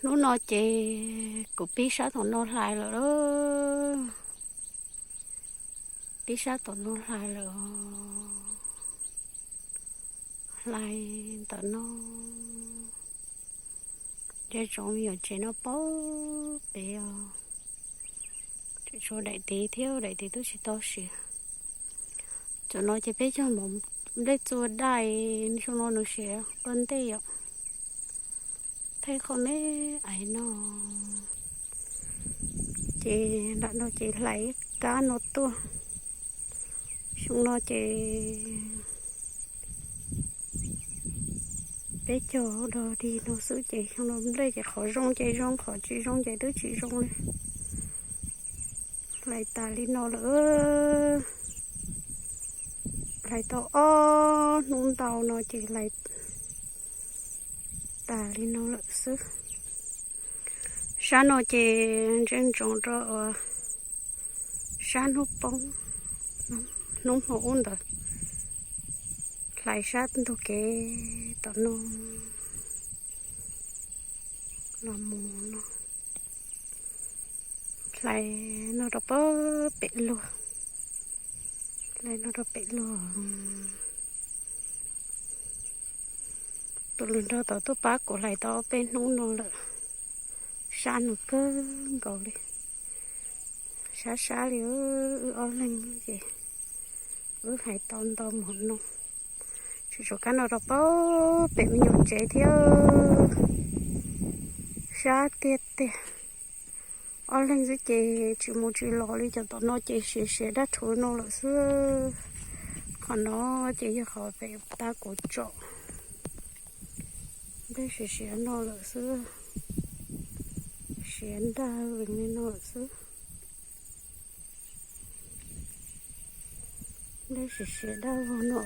Hnub no ces kuv pib sab tom no hlais lawm. Pib sab tom no hlais lawm. Hlais ntawm no, ntshe tsoom me nyuam tsev no pab pem os. Tseem tshuav daim tid thiab, daim tid twb tsis tau siav. Cov no ces peb cog mov nplej txua daj, xyoo no nws siav ua ntej yom. Thaij qhov me aiv no, ces nram no ces hlais ib kab no tuaj. Xyoo no ces peb cog dog dig no xwb ces xyoo no nplej ces qhov zoo ces zoo, qhov tsis zoo ces twb tsis zoo li. Hlais tas li no lawm. Hlais tau ob hnub ntau no ces hlais tas li no lawm xwb. Sab no ces ntsia ntsoov rau uas sab hnub poob, hnub hmo ub ntawd hlais sab ntug kev tom no los mus no. Hlais no rau pab pem luag, hlais no rau pem luag. Tus lwm nraug tau tuaj pab kuv hlais tau ob peb hnub no lawm. Sab no kawg nkaus li, sab sab li. Wb ob leeg ces wb hlais tau ntau mus no. Tseem tshuav kab no rau pab pem me nyuam tsev thiab. Sab tiag tiag. Ob leeg xwb ces tsis mus tsis los li, cov tom no ces siav siav daj rhuv no lawm xwb. Qhov no ces yog qhov pem tab kuv tsom, nplej siav siav no lawm xwb. Siav daj vog li no lawm xwb. Nplej siav siav daj vog no.